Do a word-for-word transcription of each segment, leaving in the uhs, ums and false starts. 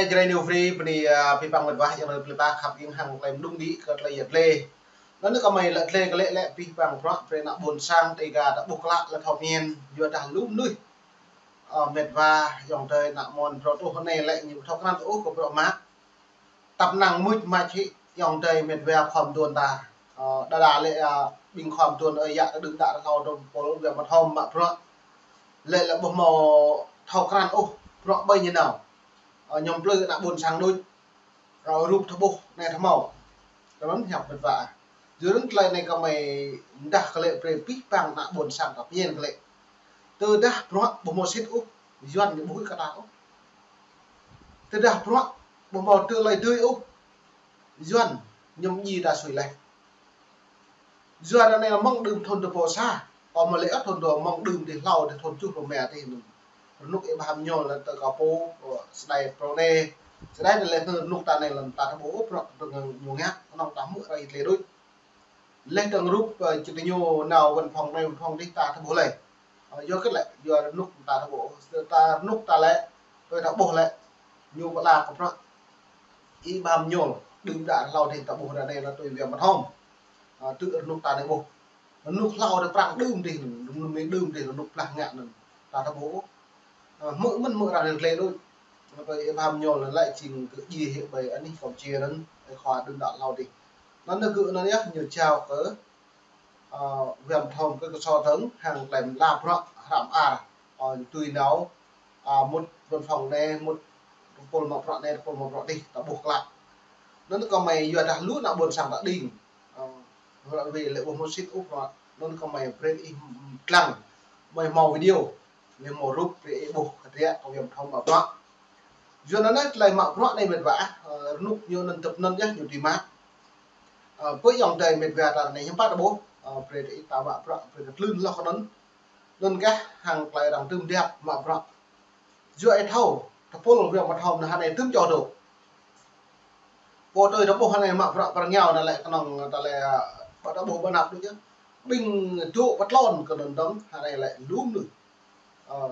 Jrai New Free, bơni, ơ, abih bang mĕt wa, yang rơi plei pla khăp ing hăng klei mơđung đĭ kơ klei yăt lĕ. Anŭn kơ mơi lăi klei kơ lĕ lĕ abih bang prăk, prăk ană ƀôn sang Dega ta ƀuh klă lĕ thâo mĭn, yua dah lu mơnuih. Ơ, mĕt wa, yang rơi ană mơ̆n prăk tuh anai lĕ ñu thâo krăn ôh kơ prăk mă. Tăp năng mŭt mă čih yang rơi mĕt wa khom duôn ta. Ơ, đa đa lĕ, ơ, ƀing khom duôn ơi yă ta đưm đă hlâo dŏ pôl wa mă thom mă prăk. Lĕ lĕ ƀuh mâo thâo krăn ôh, prăk ƀơi ñu nao. Ơ, ñăm plư ană ƀôn sang đôč. Ơ, rup ta ƀuh anai ta hmâo. Tơlơi hiăp mĕt wa. Yua anŭn klei anai kơ mơi mdah kơ lĕ brơi abih bang ană ƀôn sang ta pơñen kơ lĕ. Tơdah prăk ƀuh mâo sĭt ôh, Yuan ñu ƀu huĭ kơ ta ôh. Tơdah prăk ƀuh mâo tơlơi dưi ôh, Yuan ñu mơñi ta sui leh. Yua anai mơ̆ng đưm thun dua rơbâo sa, ơ mơ̆ lĕ ăt thun dua mơ̆ng đưm dih hlâo dih thun tơjuh rơma dih anŭn. Rơnŭk ih ƀuh hăm ñôl lĕ tơ kơ pô, ơ, sơdai prăk anai, sơdai anai lĕ rơnŭk ta anai lĕ ta ta ƀuh ôh prăk tơ ñu ngă, kơnơ̆ng ta hmư̆ rai tlê đôč. Leh dơ̆ng rup, ơ, čih tơ ñu nao văn phòng anai văn phòng dih ta ta ƀuh leh. Ơ, yua kơ lĕ, yua rơnŭk ta ta ƀuh, ta rơnŭk ta lĕ, tui ta ƀuh lĕ, ñu pơala kơ prăk. Ih ƀuh hăm ñôl, đưm đă hlâo dih ta ƀuh ră anai lĕ tui wa mă thom. Ơ, tui rơnŭk ta anai ƀuh. Rơnŭk hlâo dih prăk đưm dih, rơnŭk mĭn đưm dih, rơnŭk blah ngă anŭn. Ta ta ƀuh. Ơ, hmư̆ mơ̆n hmư̆ arăng rơglê đôč. Ơ, tui ih ƀuh hăm ñôl lĕ jing kơ djai hĭ ƀơi anih Campuchia anŭn, ih khua đưm đă hlâo dih. Anŭn anai gơ̆ anŭn yơh ñu jao kơ, ơ, wa mă thom kơ kơsô dơ̆ng hăng klei mă la prăk hră mơar. Ơ, tui nao, ơ, mŭt văn phòng anai, mŭt tơpul mă prăk anai, tơpul mă prăk dih, ta ƀuh klă. Anŭn kơ mơi yua dah lu ană ƀôn sang ta đing. Ơ, ră ruai lĕ ƀuh mâo sĭt ôh prăk. Anŭn kơ mơi brơi ih dlăng. Mơi hmâo video. Lĕ hmâo rup brơi ih ƀuh hơdră kơ wa mă thom mă prăk. Yua anŭn anai klei mă prăk anai mĕt wa, ơ, rơnŭk ñu anŭn tơp anŭn yơh ñu dưi mă. Ơ, pơ yang rơi mĕt wa ta anai hiư̆m pă ta ƀuh, ơ, brơi ih ta mă prăk, brơi ta tlưn hloh kơ anŭn. Anŭn kah hăng klei arăng tơm điap mă prăk. Yua ih thâo, tơpul wa mă thom anai hơnai tơm čô dŏ. Pô tui ta ƀuh hơnai mă prăk pơ rơngiao anai lĕ kơnơ̆ng ta lĕ, ơ, ƀă ta ƀuh ƀă năp đôč yơh. Ƀing dŏ pơtlon kơ anŭn dơ̆ng hơnai lĕ lu mơnuih. Ơ,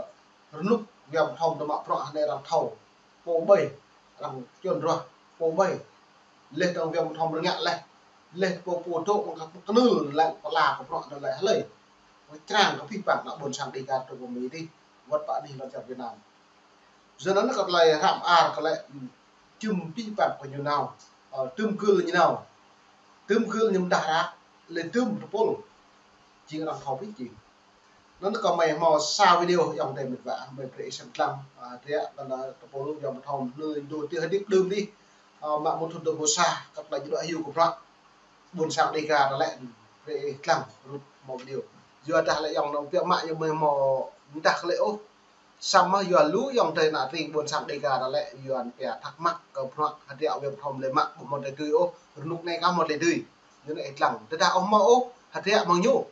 rơnŭk wa mă thom ta mă prăk hơnai arăng thâo. Pô ƀai, arăng čuăn ruah, pô ƀai. Leh dơ̆ng wa mă thom rơngiă leh. Leh pô pô dŏ mơ̆ng kơ kơnưl lĕ pơala kơ prăk anŭn lĕ hlơi. Črang kơ abih bang ană ƀôn sang Dega truh pơ Mi dih. Wơ̆t pơ anih lŏn čar Việt Nam. Yua anŭn kơ klei hră mơar kơ lĕ, hm, jum abih bang kơ ñu nao, ơ, tơm gưl ñu nao. Tơm gưl ñu mơdah ră, lĕ tơm tơpul. Jing arăng thâo abih jing. Anŭn kơ mơi hmâo sa video yang rơi mĕt wa, mơi brơi ih sem dlăng, ơ, hơdră, anŭn tơpul wa mă thom, anŭn dŏ ti hơdip đưm dih, ơ, mă mŭt thun dua rơbâo sa, kơ klei ñu dŏ hyu kơ prăk. Ƀôn sang Dega ta lĕ, brơi ih dlăng, rup hmâo video. Yua dah lĕ yang anŭn biă mă ñu mơi hmâo mơdah kơ lĕ ôh. Samơ̆ yua lu yang rơi ană tring ƀôn sang Dega ta lĕ, yua anŭn pia thắc mắc kơ prăk hơdră wa mă thom lĕ mă, ƀu hmâo tơlơi dưi ôh, rơnŭk anai kah hmâo tơlơi dưi. Yua anŭn ih dlăng, tơdah ôh hmâo ôh, hơdră mơ̆ng ñu.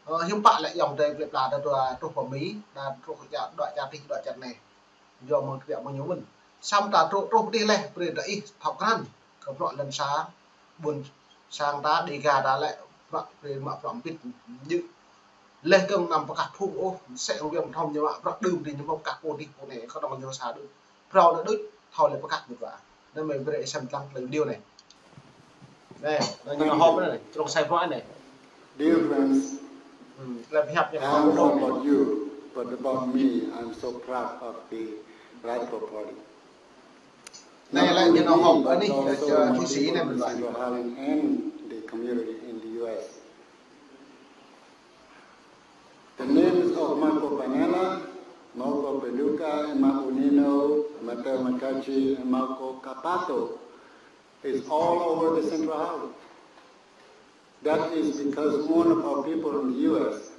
Ơ, hiư̆m pă lĕ yang rơi plei pla ta dua truh pơ Mi, ta truh kơ čar, dua čar dih, dua čar anai. Yua mơ̆ng tơbiă mơ̆ng ñu mơ̆n. Samơ̆ ta truh, truh pơ dih leh, brơi ta ih thâo krăn. Kơ prăk lŏn sa, ƀôn sang ta Dega ta lĕ, prăk brơi mă prăk mpit djơ̆. Leh dơ̆ng anăm pơkah phung ôh, mơsĕ wa mă thom ñu mă prăk đưm dih ñu mă pơkah pô dih pô anai, kơnơ̆ng ñu sa đưm. Phrâo anŭn đôč, thâo lĕ pơkah mơ̆n wa. Anŭn mơi brơi ih sem dlăng klei video anai. Anai, anai ñu nao họp anai, trong sai phó anai. Dear friends, hmm, I don't know about you, but about me, I'm so proud of the Radical Party. Anai lĕ ñu nao họp anai, ơ, Thụy Sĩ anai mơ̆n wa. Central Highland and the community in the U S. The names of Marco Panella, Marco Peluca, and Marco Nino, Mateo Matachi, and Marco Cappato is all over the Central Highland. That is because one of our people in the U S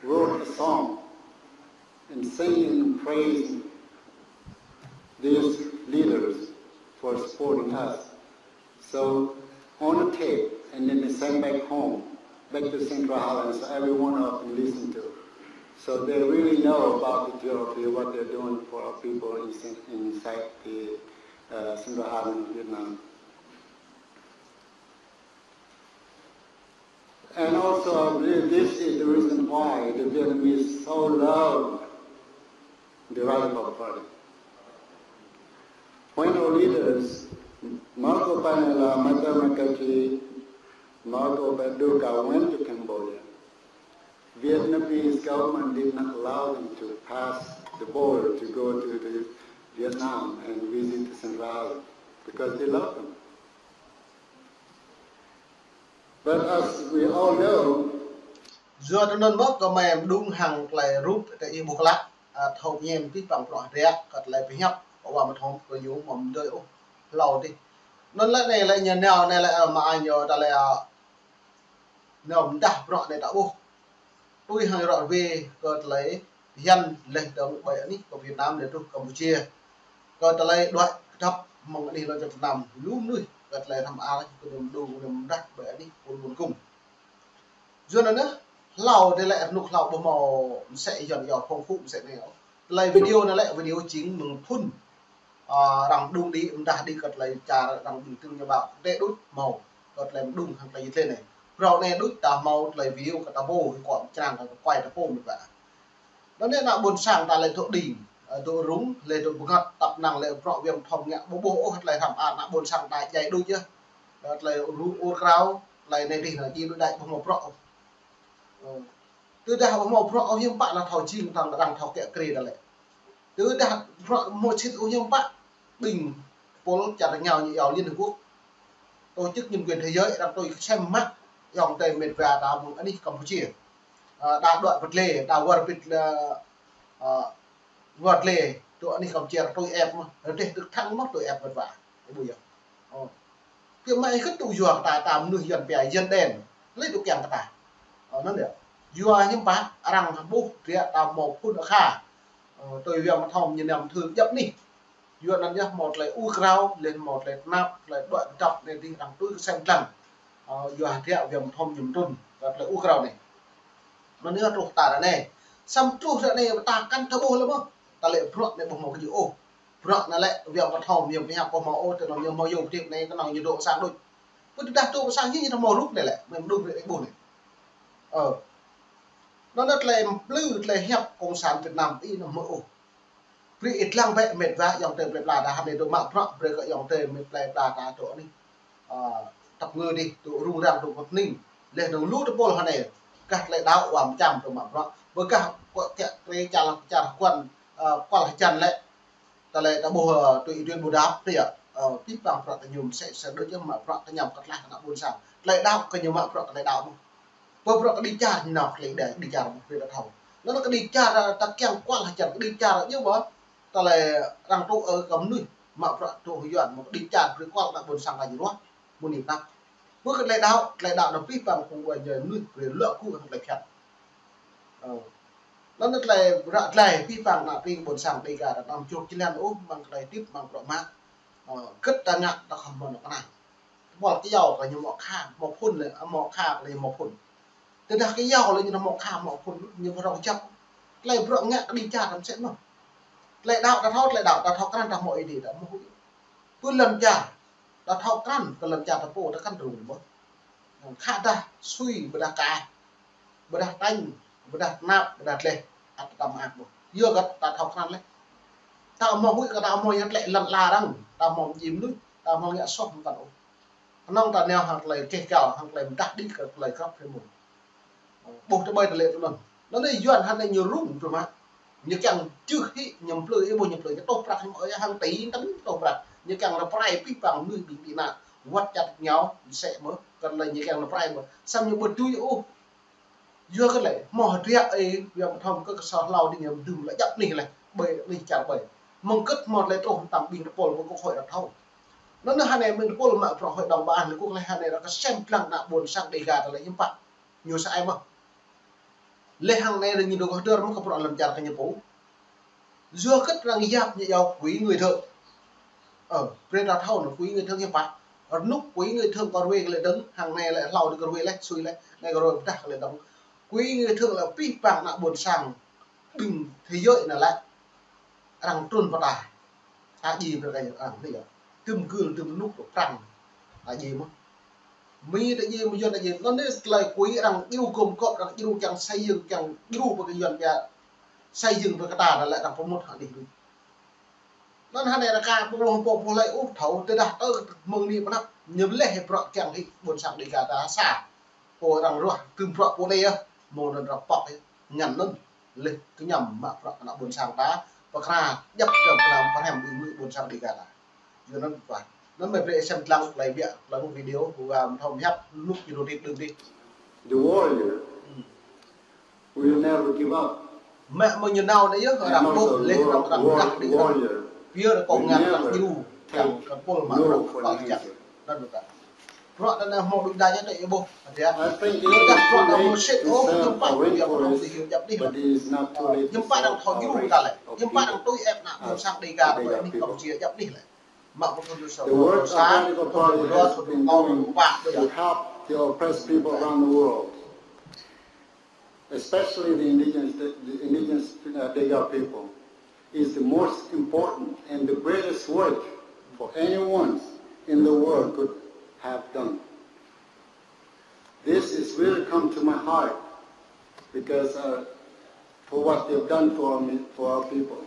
wrote a song and singing and praising these leaders for supporting us. So on a tape, and then they send back home, back to Central Highland, so every one of them listen to. So they really know about the geography, what they're doing for our people in, inside the, uh, Central Highland of Vietnam. And also, I believe this is the reason why the Vietnamese so love the Radical Party. When our leaders, Marco Panela, Mata Makachi, Marco Paduka went to Cambodia, Vietnamese government did not allow them to pass the border to go to the Vietnam and visit the Central Island because they love them. But as we all know, yua anŭn mơ̆ kơ mơ̆ng mơđung hăng tơlơi rup tơ ih ƀuh klă, a, thâo ñem pih păng prŏng hơdră, kơ tơlơi pơhiăp, kơ wa mơthom kơ ñu mơ̆ mơdơi ôh, hlâo dih. Anŭn lĕ anai lĕ ñu nao anai lĕ, a, mă añ ñu tơlơi, a, nao mơdah prŏng anai ta ƀuh. Tui hăng rŏ wê kơ tơlơi bơyan leh dơ̆ng ƀơi anih kơ Việt Nam leh truh Campuchia. Kơ tơlơi đuaĭ kơdŏp mơ̆ng anih lŏn čar Việt Nam lu mơnuih kơ tơlơi hrăm ar kơ ñu mơđung ñu mơdah ƀơi anih pul ƀun kŭm. Yua anŭn hlâo dih lĕ rơnŭk hlâo ƀu hmâo mơsĕ yŏn yŏ phong phú mơsĕ anai. Tơlơi video anai lĕ video jing mơ̆ng phŭn, a, arăng mơđung đĭ mơdah đĭ kơ tơlơi čar arăng ƀing tơ̆ng ñu ƀă tĕ đôč hmâo kơ tơlơi mơđung hăng tơlơi yit lĕ anai. Phrâo anai đôč ta hmâo tơlơi video kơ ta ƀuh kơ črang kơ kuai ta pô mơ̆ ƀă. Anŭn anai ană ƀôn sang ta lĕ dŏ đing, ơ, dŏ rŭng, lĕ dŏ bơngăt, tăp năng lĕ prŏng wa mơthom ngă ƀu ƀuh ôh tơlơi hrăm ar ană ƀôn sang ta djai đôč yơh. Ơ, tơlơi rŭng ur krao, tơlơi anai dih anŭn djai đôč đač ƀu hmâo prŏng ôh. Ơ. Tơdah ƀu hmâo prŏng ôh hiư̆m pă anŭn thâo jing tăng arăng thâo kiă kriê ta lĕ. Tơdah prŏng hmâo sĭt ôh hiư̆m pă ƀing pôl čar rơngiao ñu iâu Liên Hợp Quốc, tổ chức nhân quyền thế giới arăng tui kơsem mă ayŏng adơi mĕt wa ta mơ̆ng anih Campuchia. Ơ, đa đuaĭ pơtlê, đa wơr bĭt lĕ, ơ, wơr tlê, tui anih Campuchia tui ĕp mơ̆, rơdêh tơ̆k thăng mơ̆ tui ĕp mĕt wa. Ơ, ƀu yơh. Ơ. Kơ mă ih kơt tui yua ta, ta mơnuih Yuan pia Yuan đen, lĕ tui kiăng kơ ta. Ơ, anŭn yơh. Yua hiư̆m pă, arăng ƀuh hơdră ta hmâo phŭn akha. Ơ, tui wa mơthom ñu năm thư djŏp anih. Yua anŭn yơh hmâo tơlơi ur krao, lĕ hmâo tơlơi tơnap, tơlơi đuaĭ kơdŏp anai dih arăng tui kơsem dlăng. Ơ, yua hơdră wa mơthom ñu mơtrŭn, kơ tơlơi ur krao anai. Anŭn yơh truh ta ră anai. Samơ̆ truh ră anai ta kăn thâo ƀuh lĕ mơ̆. Ta lĕ prŏng anai ƀu hmâo kơ ñu ôh. Prŏng anai lĕ wa mơthom ñu pơhiăp ƀu hmâo ôh, tơl anŭn ñu hmâo yua pơtip anai, kơnơ̆ng ñu dŏ sang đôč. Ƀu tơdah dŏ sang ñu ñu hmâo rup anai lĕ, mơ̆ng mơđung anai ƀuh anai. Ơ. Anŭn anai tơlơi plư, tơlơi hiăp Cộng sản Việt Nam ih anŭn hmâo ôh. Brơi ih lăng bĕ mĕt wa ayŏng adơi plơi pla ta hơnai dŏ mă prŏng brơi kơ ayŏng adơi mĕt plơi pla ta dŏ anih. Ơ, tăp ngui dih dŏ rŭng răng dŏ kơt ning. Leh anŭn lu tơpul hơnai. Gah tơlơi đaŏ wa mơčăm dŏ mă prŏng. Ƀơi gah kơ kiă kriê čar čar kual, ơ, kual hơjăn lĕ. Tơlơi ta ƀuh, ơ, tui ih dui ƀu dap tui yơh. Ơ, pih păng prŏng ta ñu mơsĕ sĕ đôč yơh mă prŏng ta ñăm kơtlah ană ƀôn sang. Tơlơi đaŏ kơ ñu mă prŏng tơlơi đaŏ mơ̆. Pơ prŏng kơ đĭ čar ñu nao kơ tơlơi đaŏ, đĭ čar mơ̆, brơi ta thâo. Anŭn kơ đĭ čar ta kiăng kual hơjăn kơ đĭ čar yơh mơ̆. Tơlơi arăng tŭ ơ kơ mơnuih mă prŏng tŭ hơyuan mơ̆ kơ đĭ čar brơi kual ană ƀôn sang ta ñu ruah. Mơ̆ anai ta. Pơ kơ tơlơi đaŏ, tơlơi đaŏ anŭn pih păng kơ wa jai mơnuih brơi luă gŭ hăng tơlơi phiăn. Ơ. Anŭn tơlơi ră tơlơi pih păng ană ƀing ƀôn sang Dêga ta anăm čuk či lăng ôh mơ̆ng tơlơi hơdip mơ̆ng prŏng mă. Ơ, kơt ta ngă ta khŏm mơ̆n kơnang. Tơpul kơ yua kơ ñu hmâo kha, hmâo phŭn lĕ, hmâo kha lĕ hmâo phŭn. Tơdah kơ yua lĕ ñu hmâo kha, hmâo phŭn, ñu ƀu rŏng jăp. Tơlơi prŏng ngă kơ đĭ čar ta mơsĕ mơ̆. Tơlơi đaŏ ta thâo, tơlơi đaŏ ta thâo krăn ta hmâo Ơi Adai ta hmâo. Pơ lŏn čar, ta thâo krăn, kơ lŏn čar ta pô ta kăn rŭng mơ̆. Khă dah sui, ƀôdah ka, ƀôdah tañ, ƀôdah tơnap, ƀôdah tleh, ăt ta mơak ƀôh. Yua kơ ta thâo krăn leh. Ta hmâo huĭ kơ ta hmâo yua tlĕ lăn ala arăng, ta hmâo jim nuih, ta hmâo ngă soh mơ̆n ôh. Kơnơ̆ng ta nao hăng tơlơi keh gao, hăng tơlơi mơdah đĭ kơ tơlơi krăp hơmư̆. Ƀuh tơƀơi tơlơi tơnăn. Anŭn anai Yuan hơnai ñu rŭng tơma. Ñu kiăng čưh hĭ, ñu plư, ih ƀuh ñu plư, ñu tŏh prăk, ñu ơi hăng tĭ, tăm tŏh prăk. Ñu kiăng rơprai pih păng mơnuih ƀing tị nạn. Wăt čăt ñu, mơsĕ mơ̆, kơ tơlơi ñu kiăng rơprai mơ̆. Samơ̆ ñu ƀu tui ôh. Yua kơ lĕ, hmâo hơdră ih, yua mơthom kơ kơsô hlâo đĭ ñu mơdưm lĕ djăp anih lĕ, ƀơi anih čar ƀơi. Mơ̆ng kơt hmâo tơlơi truh tăm ƀing tơpul ƀu kơ Hội Đồng thâo. Anŭn anai hơnai ƀing tơpul mă prŏng Hội Đồng Bảo an Liên Hợp Quốc lĕ hơnai ră kơsem lăng ană ƀôn sang Dêga ta lĕ hiư̆m pă. Ñu sa ai mơ̆. Leh hăng anai ñu dŏ kơ hơdơr mơ̆ kơ prŏng lăm čar kơ ñu pô. Yua kơ arăng yap ñu iâu quỹ người thượng. Ơ, brơi ta thâo anŭn quỹ người thượng hiư̆m pă. Rơnŭk quỹ người thượng kơ ruai kơ lĕ dơ̆ng, hăng anai lĕ hlâo đĭ kơ ruai leh, sui leh, anai kơ ruai pơdah kơ lĕ dơ̆ng. Quỹ người thượng lĕ pih păng ană ƀôn sang ƀing thế giới anŭn lĕ. Arăng trŭn pơtă. Ta djai brơi kơ arăng anai yơh. Tơm gưl tơm rơnŭk tơ prăng. Ta djai mơ̆. Mi ta djai mơ̆ Yuan ta djai. Anŭn anai tơlơi quỹ arăng djru gum gôp arăng djru kiăng xây dựng kiăng djru ƀơi kơ Yuan pia. Xây dựng ƀơi kơ ta anŭn lĕ arăng pơmŭt hă đĭ đuč. Anŭn hơnai rơka pô ƀlŏng pô pô lĕ ôh thâo tơdah tơ mơ̆ng anai pơ anăp ñu lĕ hĭ bruă kiăng hĭ ƀôn sang Dega ta sa. Pô arăng ruah tơm bruă pô anai yơh, mơ̆ng anŭn arăng pŏk hĭ. Ngăn anŭn lĕ kơñăm mă bruă ană ƀôn sang ta, pơkra djăp tơm kơnam pơhrăm ƀing ƀôn sang Dega ta. Yua anŭn pơpă. Anŭn mơi brơi sem lăng tơlơi biă, tơlơi video, hua mơthâo mơhiăp, nuk ñu rơnit đơ̆ng dih. The warrior Hmm. will never give up. Mă mơ̆ng ñu nao anai yơh, arăng ƀuh lĕ arăng arăng pơdah đĭ arăng. Pia arăng kông ngăn arăng djru, arăng kơpul mă arăng pơkă jăk. Anŭn ƀuh ta. Bruă anŭn hmâo đôč đa ñu tơ yơh ƀuh. Hơdră. Yua dah bruă anŭn hmâo sĭt ôh, hiư̆m pă yua arăng tơ hiư̆m djăp anih lĕ. Hiư̆m pă arăng thâo djru ta lĕ. Hiư̆m pă arăng tui ĕp ană ƀôn sang Dega ta ƀơi anih Kampuchia djăp anih lĕ. Mă ƀu thâo djru sa, thâo djru sa, thâo djru dua, thâo djru klâo, thâo djru pă, to help the oppressed people around the world, especially the indigenous, the indigenous, uh, Dega people, is the most important and the greatest work for anyone in the world could have done. This is really come to my heart because, uh, for what they've done for me, for our people.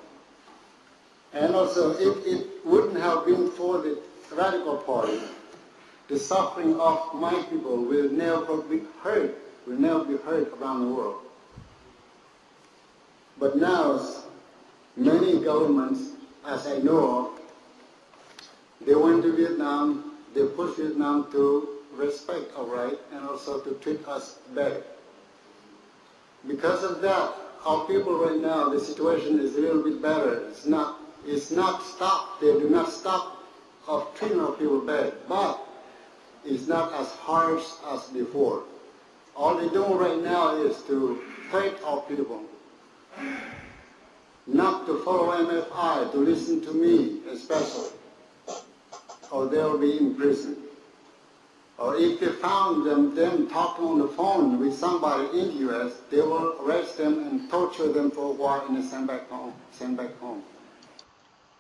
And also, if it wouldn't have been for the Radical Party, the suffering of my people will never be heard, will never be heard around the world. But now, many governments, as I know of, they went to Vietnam, they pushed Vietnam to respect our right and also to treat us better. Because of that, our people right now, the situation is a little bit better. It's not, it's not stopped. They do not stop of treating our people bad, but it's not as harsh as before. All they do right now is to threat our people, not to follow M F I, to listen to me especially, or they'll be in prison. Or if they found them, them talking on the phone with somebody in the U S, they will arrest them and torture them for a while and then send back home, send back home.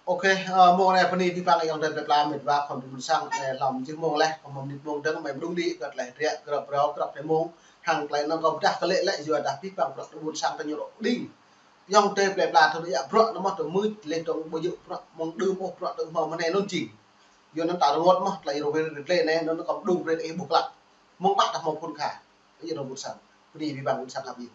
Ôkê, ơ, mông anai bơni abih bang ayŏng adơi plơi pla met wa khŏm ƀuôn sang, ơ, hlâo mơjih mông leh, khŏm mơnit mông dơ̆ng, mơi mơđung đĭ, kơt leh hơdră, grăp rao, grăp leh mông, hăng tơlơi anŭn kâo pơdah kơ lĕ lĕ, yua dah abih bang bruă ƀuôn sang ta ñu rŏ đing. Ayŏng adơi plơi pla thâo đĭ yă bruă anŭn mơ̆ tơ mưč leh dong ƀu djơ̆ bruă mơ̆ng đưm ôh bruă tơ hmâo mơ̆ng anai anŭn jing. Yua anŭn ta rơngot mơ̆ tơlơi rơwel rơdlê anai anŭn kâo mơđung brơi ih ƀuh klă. Mơ̆ng ƀă ta hmâo phŭn kha. Yua anŭn ƀuôn sang. Bơni abih bang ƀuôn sang khăp yơh.